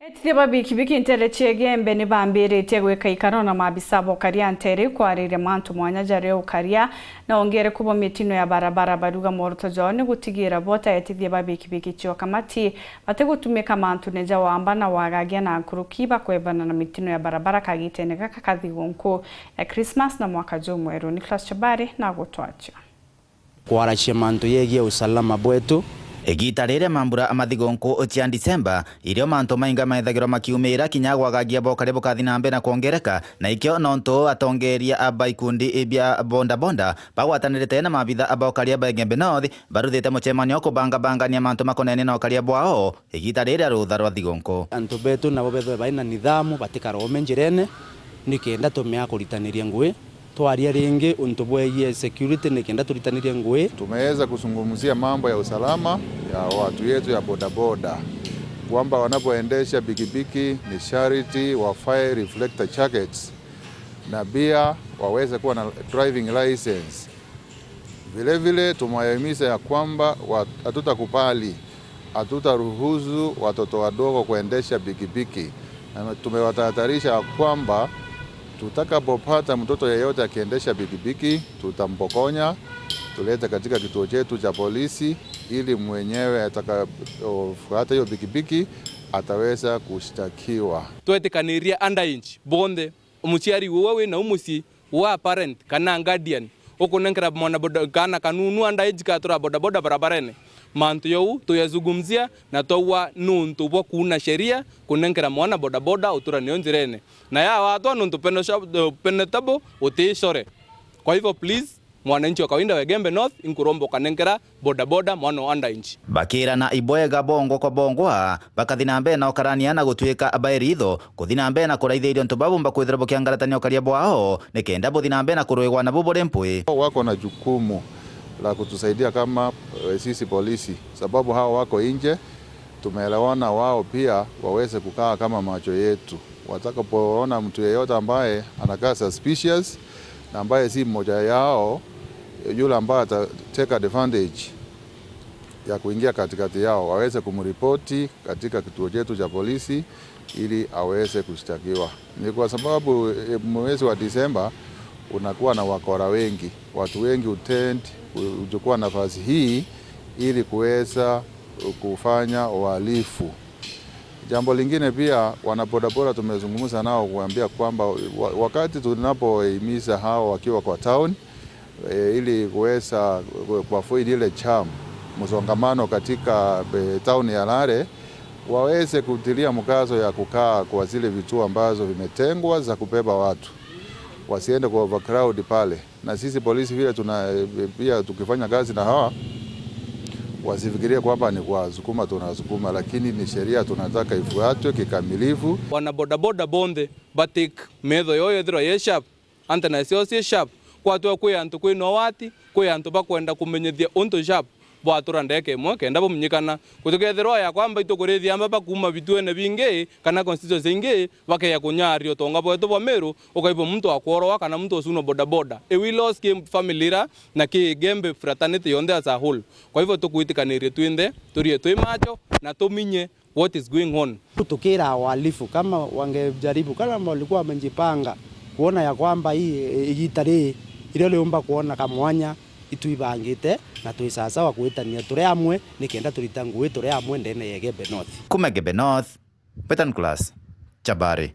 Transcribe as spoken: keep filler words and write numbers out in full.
Etithia ba bikibiki ntere cia Igembe ni bambiritie gwika ikaro na maabisa ba ukaria ntere kwariria mantu mwanya jaria ukaria na ongereku bwa mitino ya barabara. Baruga mworoto jwao ni gutigira bo ta etithia ba bikibiki cio kamati batigutumika mantune ja wamba na wagagia na nkuruki bakwebana na mitino ya barabara kagitene gaka ka thigunku ya Christmas na mwaka jumweru. Nicholas Chabari na gutwacha. Kwarachia mantu yegie usalama bwetu. Igita riria mambura ma thigunku cia Disemba, irio mantu mainga methagirwa makiumira kinya gwagagia bokaria bukathi na mbere na kwongereka, na ikio nontu atongeria ba ikundi bia bodaboda bagwatanirite na maabitha ba ukaria ba Igembe North baruthite mucemanio kubangabangania mantu makonene na ukaria bwao igita riria rutha rwa thigunku. Antu betu nabo bethwe baina nidhamu, batikarome njirene, nikenda tumea kuritaniria ngui. Twaria ringi untu bwegie security nikenda turitanirie ngui. Tumeweza kuzungumzia mambo ya usalama ya watu yetu ya bodaboda, kwamba wanapoendesha pikipiki ni sharti wavae reflector jackets na pia waweze kuwa na driving license. Vile vile tumewahimiza ya kwamba wa-, hatutakubali, hatutaruhusu watoto wadogo kuendesha pikipiki. Na tumewatahadharisha ya kwamba tutakapopata mtoto yeyote akiendesha pikipiki, tutampokonya, tulete katika kituo chetu cha polisi, ili mwenyewe atakapofuata hiyo pikipiki ataweza kushtakiwa. Twetikaniria underage bonthe, muciari uwe wina u mucii, wa parent kana guardian, ukunenkera mwana boda, kana kanunu underage gatura bodaboda barabarene. Mantu jau tuyazungumzia na twaua nuntu bwa kuuna sheria kunenkera mwana bodaboda utura nio njirene. Na yawatwa nuntu pene sha-, pene tabo uticore. Kwa hivyo please, mwananchi wa kawaida wa Igembe North, inkuromba ukanenkera bodaboda mwana wa underage. Bakirana ibwega bongwa kwa bongwa, bakathi na mbere na ukarania na gutuika bairi itho, kuthi na mbere na kuraithia irio ntu babumba kwithirwa bukiangaratania ukaria bwao, nikenda buthi na mbere na kurwigwa nabu buri mpwi. Wako na jukumu la kutusaidia kama, eh, sisi polisi, sababu hao wako nje, tumeelewana wao pia waweze kukaa kama macho yetu. Watakapoona mtu yeyote ambaye anakaa suspicious na ambaye si mmoja yao, yule ambaye ata take advantage ya kuingia katikati yao, waweze kumripoti katika kituo chetu cha polisi ili aweze kushtakiwa. Ni kwa sababu, eh, mwezi wa Disemba unakuwa na wakora wengi. Watu wengi hutend kuchukua nafasi hii ili kuweza kufanya uhalifu. Jambo lingine pia, wanabodaboda tumezungumza nao kuambia kwamba wa-, wakati tunapohimiza hao wakiwa kwa town, eh, ili kuweza ku-, kuavoid ile jam, msongamano katika, eh, town ya Lare, waweze kutilia mkazo ya kukaa kwa zile vituo ambazo vimetengwa za kubeba watu, wasiende kwa overcrowd pale. Na sisi polisi vile tuna, eh, pia tukifanya kazi na hawa, wasifikirie kwamba ni kwa sukuma tunasukuma, lakini ni sheria tunataka ifuatwe kikamilifu. Wana bodaboda bonthe ba take metho yao yethirwa ye sharp, antenna ciao cie sharp. Kwatwa kwi antu kwi nowati, kwi antu bakwenda kumenyithia untu sharp bwatura ndeka imwe kenda bumenyekana. Gutikethirwa ya kwamba itukurithia amba bakuuma bituene bingi kana constituency ingi, bakeya kunyaria utonga bwetu bwa Meru, ukaigua muntu akworoa kana muntu ucunwa bodaboda. I will loss ki family ira na ki Igembe fraternity yonthe as a whole. Kwa hivyo tukwitikanirie twinthe, turie twi macho na tuminye what is going on. Tukira wahalifu kama wangejaribu, kama walikuwa wamejipanga kuona ya kwamba hii, e, igita riri irio riumba kuona kamwanya, itwibangite na twi sawasawa kwitania turi amwe nikenda turita ngui turi amwe ndene ya Igembe North. Kuma Igembe North, Peter Nicholas, Chabari.